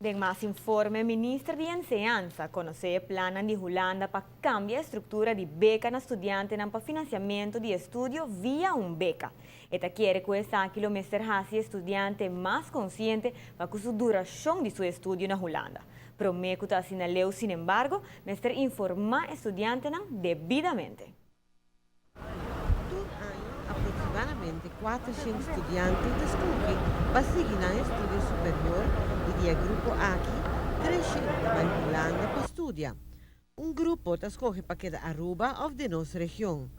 Den mas informe, Minister di Enseñansa konosé plannan di Hulanda pa kambia struktura di beka na studiantenan pa finansiamentu di estudio via un beka. E ta kere ku esaki lo mester hasi studiante mas konsiente pa ku su durashon di su estudio na Hulanda. Promé ku ta asina leu, sin embargo, mester informá studiantenan debidamente. Tur aña, aproksimadamente 400 studiante ta skohe pa sigui nan estudio superior i di e grupo aki, 300 ta bai Hulanda pa studia. Un grupo ta skohe pa keda Aruba òf den nos region.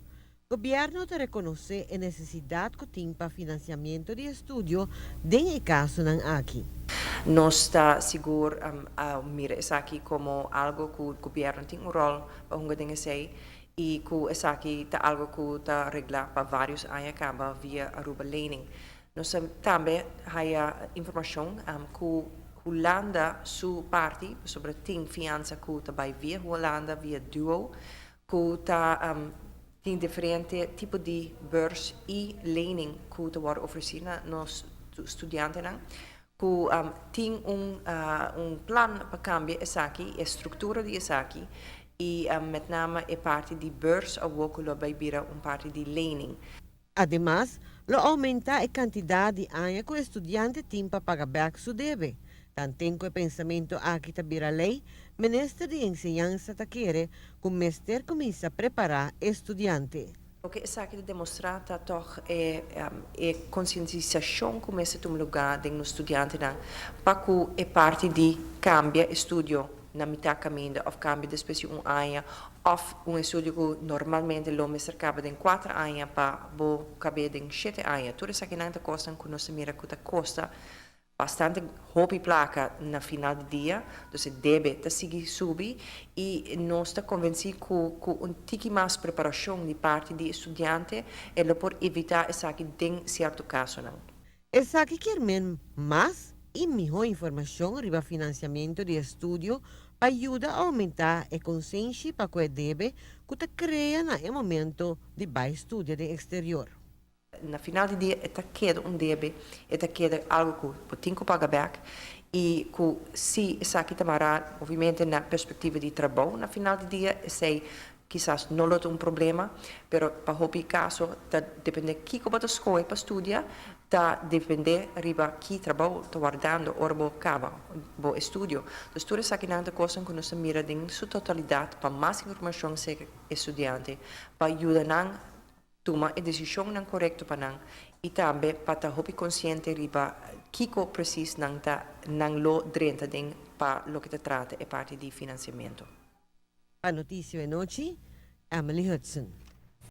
Gobièrnu ta rekonosé e nesesidat ku tin pa finansiamentu di estudio den e kasonan aki. Nos ta sigur mira esaki komo algu ku gobièrnu tin un ròl pa hunga den esei i ku esaki ta algu ku ta reglá pa vários aña kaba via Aruba Lening. Nos tambe haya informashon ku Hulanda su parti pasobra tin fiansa ku ta bai via Hulanda via Duo ku ta tin diferente tipo di beurs i lening ku ta wòrdu ofresí na nos studiantenan ku tin un plan pa kambia esaki, e struktura di esaki i met name e parti di beurs awor ku lo bai bira un parti di lening. Ademas, lo oumentá e kantidat di aña ku e studiante tin pa paga bèk su debe. Tanten ku e pensamentu aki ta bira lei, Minister di Enseñansa ta kere ku mester kuminsá prepará e studiante. Loke esaki ta demostrá ta tòg e konsientisashon ku mester tuma lugá den nos studiantenan pa ku e parti di kambia estudio na mitá kaminda òf kambia despues di un aña òf un estudio ku normalmente lo mester kaba den kuater aña pa bo kab'é den shete aña. Tur esakinan ta kosnan ku nos ta mira ku ta kosta bastante hopi plaka na final di dia, dus e debe ta sigui subi i nos ta konvensí ku ku un tiki mas preparashon di parti di e studiante e lo por evitá esaki den sierto kasonan. Esaki kier men mas i mihó informashon riba finansiamentu di estudio pa yuda oumentá e konsenshi pa ku e debe ku ta krea na e momento di bai studia den eksterior. Na final di dia e ta keda un debe, e ta keda algu ku bo tin ku paga bèk i ku si esaki ta mará obviamente na perspektiva di trabou na final di dia esei kisas no lo ta un problema, pero pa hopi kaso ta dependé kiko bo ta skohe pa studia, ta dependé riba ki trabou ta wardando ora bo kaba bo estudio. Dus tur esakinan ta kosnan ku nos ta mira den su totalidat pa mas informashon serka e studiante pa yuda nan tuma e desishonnan korekto pa nan i tambe pa ta hopi konsiente riba kiko presis nan ta nan lo drenta den pa loke ta trata e parti di finansiamentu. Pa Noticia Anochi, Emily Hudson.